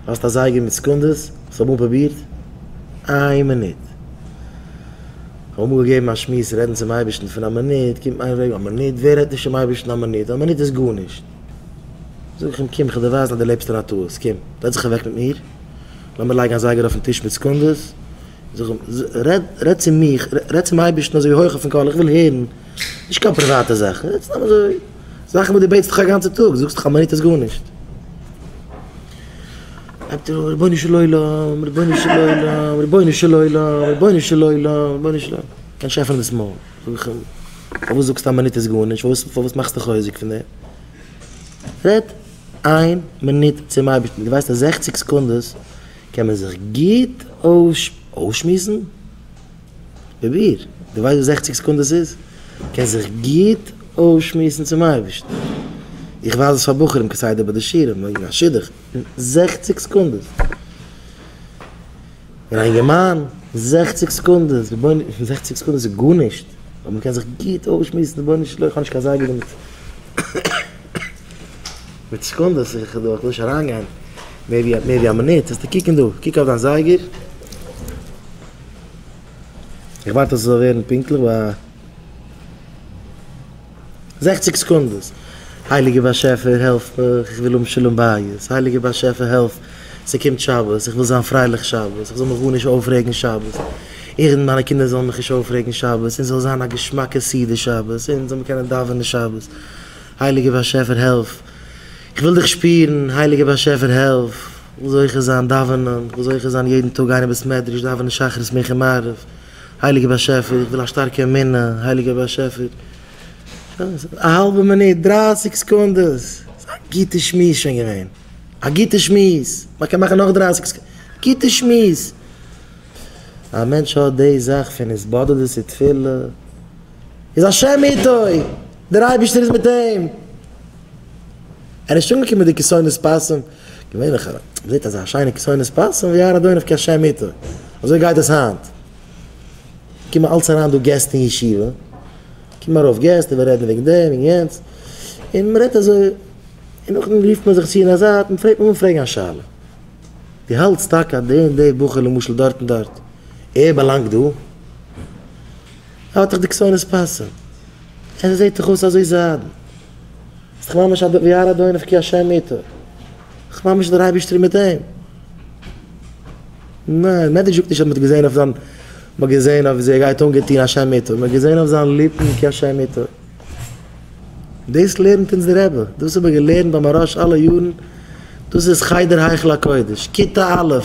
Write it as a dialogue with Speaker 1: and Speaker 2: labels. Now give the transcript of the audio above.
Speaker 1: האסט א זייגער מיט סעקונדעס? האסט אמאל פרובירט? איין מינוט. כ'האב אמאל געגעבן א שמועס רעדן צום אייבערשטן פון א מינוט, קומט איינער פרעגן א מינוט? ווער רעדט נישט צום אייבערשטן א מינוט? א מינוט איז גארנישט. זאג איך אים קום כ'וועל דיר ווייזן אז דו לעבסט אין א טעות, קום זעץ זיך אוועק מיט מיר, לאמיר לייגן א זייגער אויפן טיש מיט סעקונדעס, זאג איך אים רעד רעד צו מיך, רעד צום אייבערשטן אזוי הויך אויפן קול, איך וויל הערן, נישט קיין פריוואטע זאכן, רעד סתם אזוי, זאכן וואס דו בעטסט דיך א גאנצע טאג, זאגסט דאך א מינוט איז גארנישט. הייבט ער אן, רבונו של עולם, רבונו של עולם, רבונו של עולם, רבונו של עולם, רבונו של עולם, קען נישט עפענען דאס מויל, זאג איך אים, פארוואס זאגסטו א מינוט איז גארנישט, פארוואס פארוואס מאכסטו חוזק פון דעם? רעד איין מינוט צום אייבערשטן, דו ווייסט אז זעכציג סעקונדעס קען מען זיך גוט אויסשמועסן? פרוביר, דו ווייסט וואס זעכציג סעקונדעס איז? קענסט זיך גוט אויסשמועסן צום אייבערשטן. איך ווייז עס פאר בחורים כסדר ביי די שיעורים וועגן א שידוך, אין זעכציג סעקונדעס. און א אינגערמאן, זעכציג סעקונדעס, רבונו, זעכציג סעקונדעס איז גארנישט, אבער מ'קען זיך גוט אויסשמועסן, רבונו של עולם, איך האב נישט קיין זייגער מיט מיט סעקונדעס, איך וויל נישט אריינגיין מער ווי מער ווי א מינוט, זאלסטו קוקן דא, קוק אויף דיין זייגער. איך ווארט אז עס זאל ווערן פונקטליך ביי זעכציג סעקונדעס. הייליגער באשעפער העלף מיך, איך וויל האבן שלום בית, הייליגער באשעפער העלף, ס'קומט שבת, איך וויל זיין פרייליך שבת, איך זאל מיך גארנישט אויפרעגן שבת, איך און מיינע קינדער זאלן מיך נישט אויפרעגן שבת, און ס'זאל זיין א געשמאקע סעודה שבת, און זאל מען קענען דאווענען שבת, הייליגער באשעפער העלף, איך וויל דיך שפירן, הייליגער באשעפער העלף. כ'וויל זוכה זיין דאווענען, כ'וויל זוכה זיין יעדן טאג גיין אין בית מדרש דאווענען שחרית מנחה מעריב, הייליגער באשעפער איך וויל א שטארקע אמונה, הייליגער באשעפער, א האלבע מינוט, דרייסיג סעקונדעס, ס'איז א גוטע שמועס שוין געווען, א גוטע שמועס, מען קען מאכן נאך דרייסיג סעקונדעס, גוטע שמועס, א מענטש האט די זאך פון התבודדות און תפילה, איז השם איתו, דער אייבערשטער איז מיט אים. ער איז נישט אנגעקומען די כתונת פסים, געווענליך אז מ'זעט אזא שיינע כתונת פסים וירא אדוניו כי השם איתו, אזוי גייט עס היינט, קומען אלץ אריין דא געסט אין ישיבה, קומען ארויף געסט און מיר רעדן וועגן דעם און יענץ, און מ'רעדט אזוי, און נאכדעם רופט מען זיך צו אין א זייט און פרעגט מען פרעגן א שאלה, דו האלטסט טאקע אז דער און דער בחור למשל דארט און דארט, ער באלאנגט דא? ער האט דאך די כתונת פסים, ער זעט דאך אויס אזוי זיידן. איז דאך ממש א וירא אדוניו כי השם איתו, דאך ממש דער אייבערשטער איז מיט אים. ניין, מדרש זאגט נישט אז מען האט געזען אויף זיין, מען האט געזען אויף וויאזוי ער גייט אנגעטון השם איתו, מען האט געזען אויף זיין ליפן כי השם איתו. דאס לערנט אונז דער רבי, דאס האב איך געלערנט ביי מוהרא"ש אלע יארן, דאס איז חדר היכל הקודש, כיתה א'.